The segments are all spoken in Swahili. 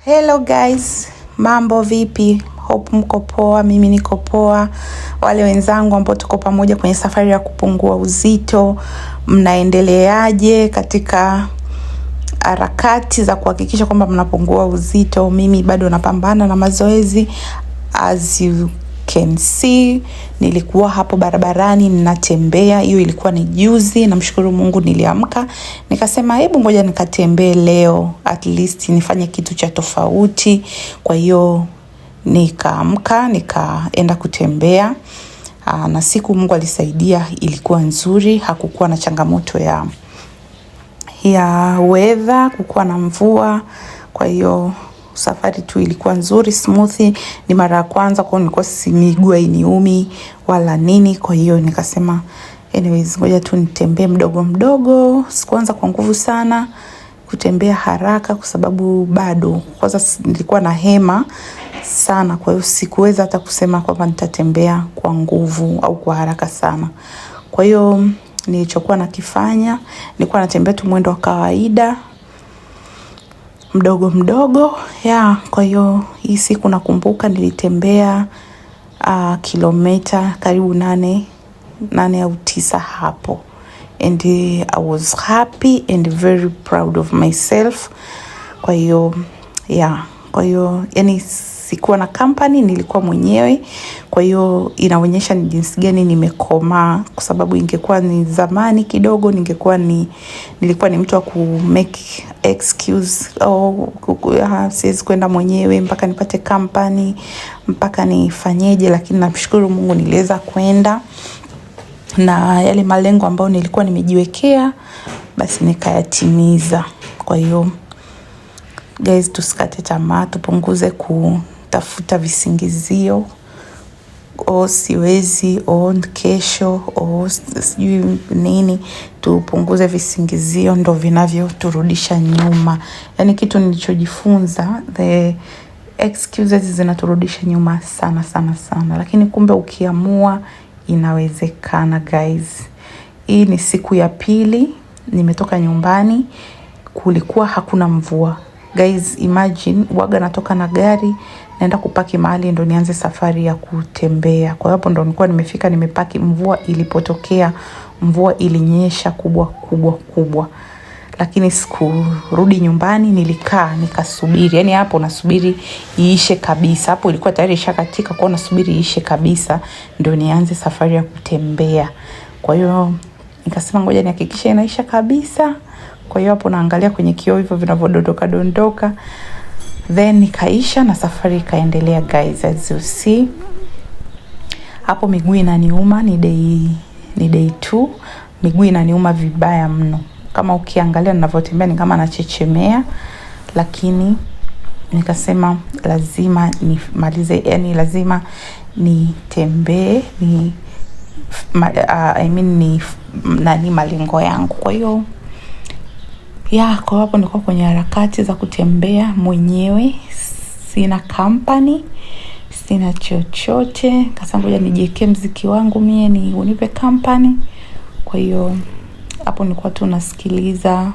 Hello guys, mambo vipi? Hope mko poa, mimi niko poa. Wale wenzangu ambao tuko pamoja kwenye safari ya kupungua uzito, mnaendeleaje katika harakati za kuhakikisha kwamba mnapungua uzito? Mimi bado napambana na mazoezi. As you can see, nilikuwa hapo barabarani ninatembea. Hiyo ilikuwa ni juzi. Namshukuru Mungu niliamka nikasema, hebu ngoja nikatembee leo, at least nifanye kitu cha tofauti. Kwa hiyo nikaamka nikaenda kutembea. Na siku Mungu alisaidia, ilikuwa nzuri, hakukuwa na changamoto ya weather, kukuwa na mvua. Kwa hiyo safari tu ilikuwa nzuri, smooth. Ni mara ya kwanza, kwa hiyo nilikuwa si miguu hainiumi wala nini. Kwa hiyo nikasema, anyways, ngoja tu nitembee mdogo mdogo. Sikuanza kwa nguvu sana kutembea haraka kwa sababu bado kwanza nilikuwa na hema sana, kwa hiyo sikuweza hata kusema kwamba nitatembea kwa nguvu au kwa haraka sana. Kwa hiyo nilichokuwa nakifanya, nilikuwa natembea tu mwendo wa kawaida mdogo mdogo ya. Kwa hiyo hii siku nakumbuka nilitembea kilomita karibu 8 au 9 hapo, and I was happy and very proud of myself. Kwa hiyo yeah, kwa hiyo yani sikuwa na company, nilikuwa mwenyewe. Kwa hiyo inaonyesha ni jinsi gani nimekomaa, kwa sababu ingekuwa ni zamani kidogo, ningekuwa ni nilikuwa ni mtu wa ku make excuse, oh, siwezi kwenda mwenyewe mpaka nipate company, mpaka nifanyeje, lakini namshukuru Mungu niliweza kwenda na yale malengo ambayo nilikuwa nimejiwekea basi nikayatimiza. Kwa hiyo guys, tusikate tamaa, tupunguze kutafuta visingizio, o siwezi, o kesho, o sijui nini. Tupunguze visingizio, ndo vinavyoturudisha nyuma. Yaani kitu nilichojifunza, the excuses zinaturudisha nyuma sana sana sana, lakini kumbe ukiamua inawezekana guys. Hii ni siku ya pili nimetoka nyumbani, kulikuwa hakuna mvua guys. Imagine waga natoka na gari, naenda kupaki mahali ndo nianze safari ya kutembea. Kwa hiyo hapo ndo nilikuwa nimefika, nimepaki. Mvua ilipotokea, mvua ilinyesha kubwa kubwa kubwa, lakini sikurudi nyumbani, nilikaa nikasubiri. Yani hapo nasubiri iishe kabisa, hapo ilikuwa tayari ishakatika, kwa nasubiri iishe kabisa ndio nianze safari ya kutembea. Kwa hiyo nikasema ngoja nihakikishe inaisha kabisa. Kwa hiyo hapo naangalia kwenye kioo hivyo vinavyodondoka dondoka, then nikaisha na safari ikaendelea guys, as you see hapo miguu inaniuma, ni day 2, miguu inaniuma vibaya mno. Kama ukiangalia ninavyotembea ni kama nachechemea, lakini nikasema lazima nimalize, yani lazima nitembee ni I mean ni nani malengo yangu. Kwa hiyo ya kwa hapo nilikuwa kwenye harakati za kutembea mwenyewe, sina company, sina chochote. Kasema ngoja nijiwekee mziki wangu mie ni unipe company. Kwa hiyo hapo nilikuwa tu nasikiliza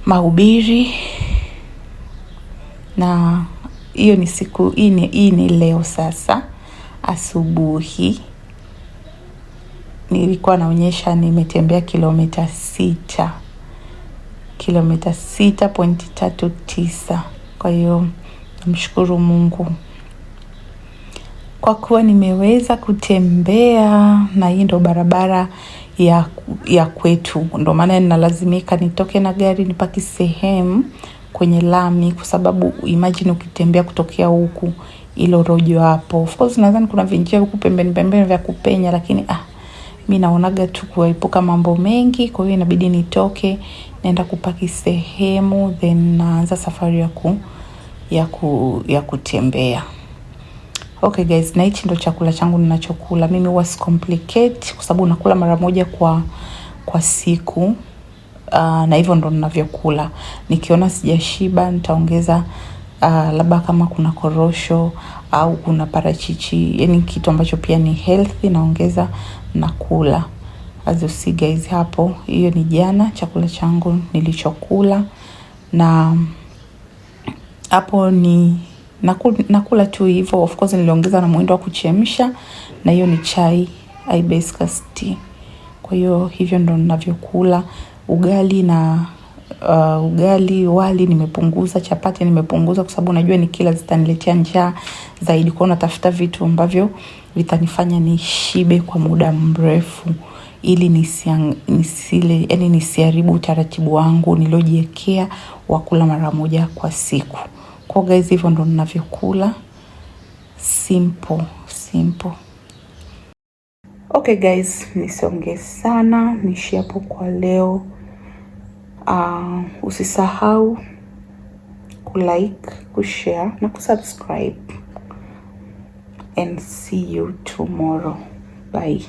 mahubiri, na hiyo ni siku hii ni leo sasa asubuhi nilikuwa naonyesha nimetembea kilomita 6, kilomita 6.39. Kwa hiyo namshukuru Mungu kwa kuwa nimeweza kutembea, na hii ndo barabara ya kwetu, ndo maana ninalazimika nitoke na gari nipaki sehemu kwenye lami, kwa sababu imagine ukitembea kutokea huku ilo rojo hapo. Of course nadhani kuna vinjia huku pembeni pembeni vya kupenya, lakini mi naonaga tu kuepuka mambo mengi, kwa hiyo inabidi nitoke naenda kupaki sehemu then naanza safari ya kutembea. Okay guys, na hichi ndo chakula changu ninachokula. Mimi huwa sicomplicate kwa sababu nakula mara moja kwa siku. Na hivyo ndo ninavyokula. Nikiona sijashiba nitaongeza labda kama kuna korosho au kuna parachichi, yani kitu ambacho pia ni healthy naongeza nakula. As you see guys hapo, hiyo ni jana chakula changu nilichokula. Na Hapo ni nakula tu hivyo. Of course niliongeza na muhindo wa kuchemsha, na hiyo ni chai hibiscus tea. Kwa hiyo hivyo ndo ninavyokula ugali na ugali, wali nimepunguza, chapati nimepunguza kwa sababu najua nikila zitaniletea njaa zaidi. Kwa hiyo natafuta vitu ambavyo vitanifanya nishibe kwa muda mrefu ili nisile, yani nisiharibu utaratibu wangu niliojiwekea wa kula mara moja kwa siku. Kwa guys, hivyo ndo ninavyokula. Simple, simple. Okay guys, nisiongee sana, niishie hapo kwa leo. Usisahau kulike, kushare na kusubscribe and see you tomorrow. Bye.